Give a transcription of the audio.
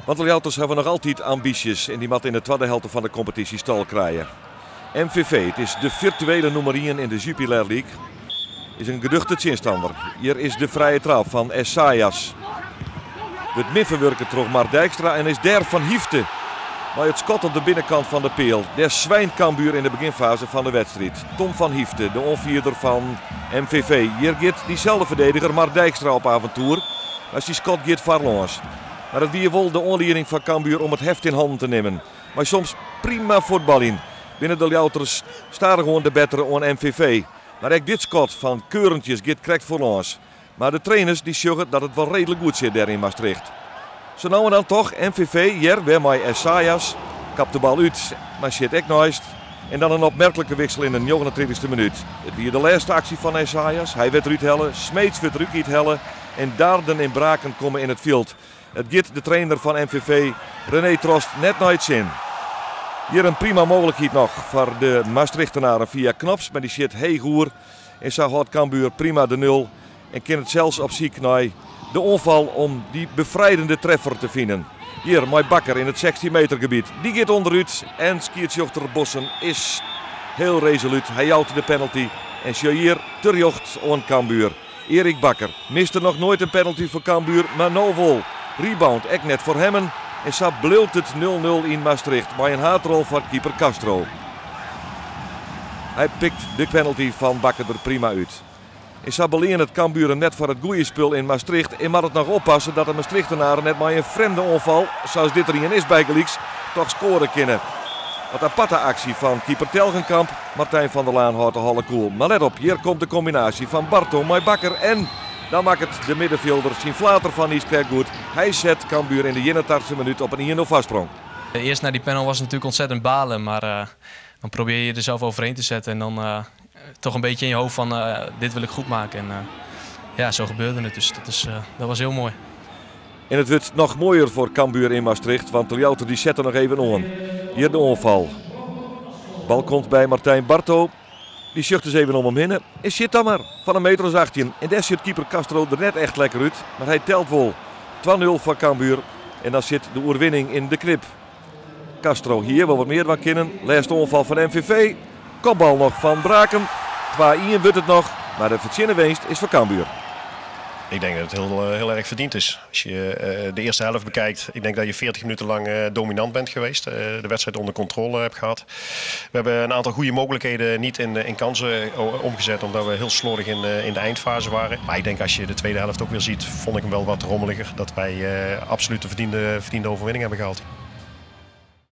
Want de Ljouwerters hawwe noch altyd ambysjes en dy moatte yn de twadde helte fan de kompetysje stal krije. MVV, it is de firtuele nûmer ien yn de Jupiler League, is in geduchte tsjinstanner. Hjir is de frije traap fan Esaias. Wurdt min ferwurke troch Mart Dijkstra en is dêr Van Hyfte mei it skot op de binnenkant fan de peal. Dêr swynt Cambuur yn de begjinfaze fan de wedstriid. Tom van Hyfte, de oanfierder fan MVV. Hjir giet dyselde ferdediger Mart Dijkstra op aventoer, mar syn skot giet foarlâns. Mar it wie wol de oanlieding foar Cambuur om it heft yn hannen te nimmen. Mei soms prima fuotbaljen binne de Ljouwerters stadichoan de bettere oan MVV. Mar ek dit skot fan Keurentjes giet krekt foarlâns. Mar de trainers dy sjogge dat it wol reedlik goed sit dêr yn Maastricht. Sa no en dan toch MVV hjir wer mei Esaias. Kapt de bal út, mar sjit ek neist. En dan in opmerklike wiksel yn de njoggenentritichste minút. It wie de lêste aksje fan Esaias. Hy wurdt derút helle, Smeets wurdt der ek út helle en Darden en Braken komme yn it fjild. It giet de trainer fan MVV, René Trost, net nei it sin. Hjir in prima mooglikheid noch foar de Maastrichtenaren fia Knops, mar dy sjit heech oer. En sa hâldt Cambuur prima de nul en kin it sels op syk nei de oanfal om dy befrijdende treffer te finen. Hjir mei Bakker yn it 16 meter gebiet. Dy giet ûnderút en skiedsrjochter Bossen is heel resolút. Hy jout de penalty en sjoch hjir terjocht oan Cambuur. Erik Bakker miste noch noait in penalty foar Cambuur, mar no wol. Rebound ek net foar Hemmen en sa bliuwt it 0-0 yn Maastricht mei in haadrol foar keeper Castro. Hy pikt de penalty fan Bakker der prima út. En sa beleannet Cambuur him net foar it goeie spul yn Maastricht en moat it noch oppasse dat de Maastrichtenaren net mei in frjemde oanfal, sa as dit der ien is bygelyks, toch skoare kinne. Wat aparte aksje fan keeper Telgenkamp. Martijn van der Laan hâldt de holle koel. Mar let op, hjir komt de kombinaasje fan Barto mei Bakker en dan makket de middenfjilder syn flater fan niiskrekt goed. Hy set Cambuur yn de ienentachtichste minút op in 1-0 foarsprong. Eerst na die panel was het natuurlijk ontzettend balen, maar dan probeer je je er zelf overheen te zetten en dan toch een beetje in je hoofd van dit wil ik goed maken. En ja, zo gebeurde het, dus dat was heel mooi. En it wurdt noch moaier foar Cambuur yn Maastricht, want de Ljouwerter dy sette noch even oan. Hjir de oanfal. Bal komt by Martijn Barto. Dy sjocht ris even om him hinne en sjit dan mar fan in meter as 18. En dêr sjocht keeper Castro der net echt lekker út, mar hy telt wol. 2-0 foar Cambuur en dan sit de oerwinning yn de knip. Castro hie wol wat mear dwaan kinnen. Lêste oanfal fan MVV. Kopbal noch fan Braken. 2-1 wurdt it noch, mar de fertsjinne winst is foar Cambuur. Ik denk dat het heel, heel erg verdiend is. Als je de eerste helft bekijkt, ik denk dat je 40 minuten lang dominant bent geweest. De wedstrijd onder controle hebt gehad. We hebben een aantal goede mogelijkheden niet in kansen omgezet, omdat we heel slordig in de eindfase waren. Maar ik denk als je de tweede helft ook weer ziet, vond ik hem wel wat rommeliger. Dat wij absoluut de verdiende overwinning hebben gehaald.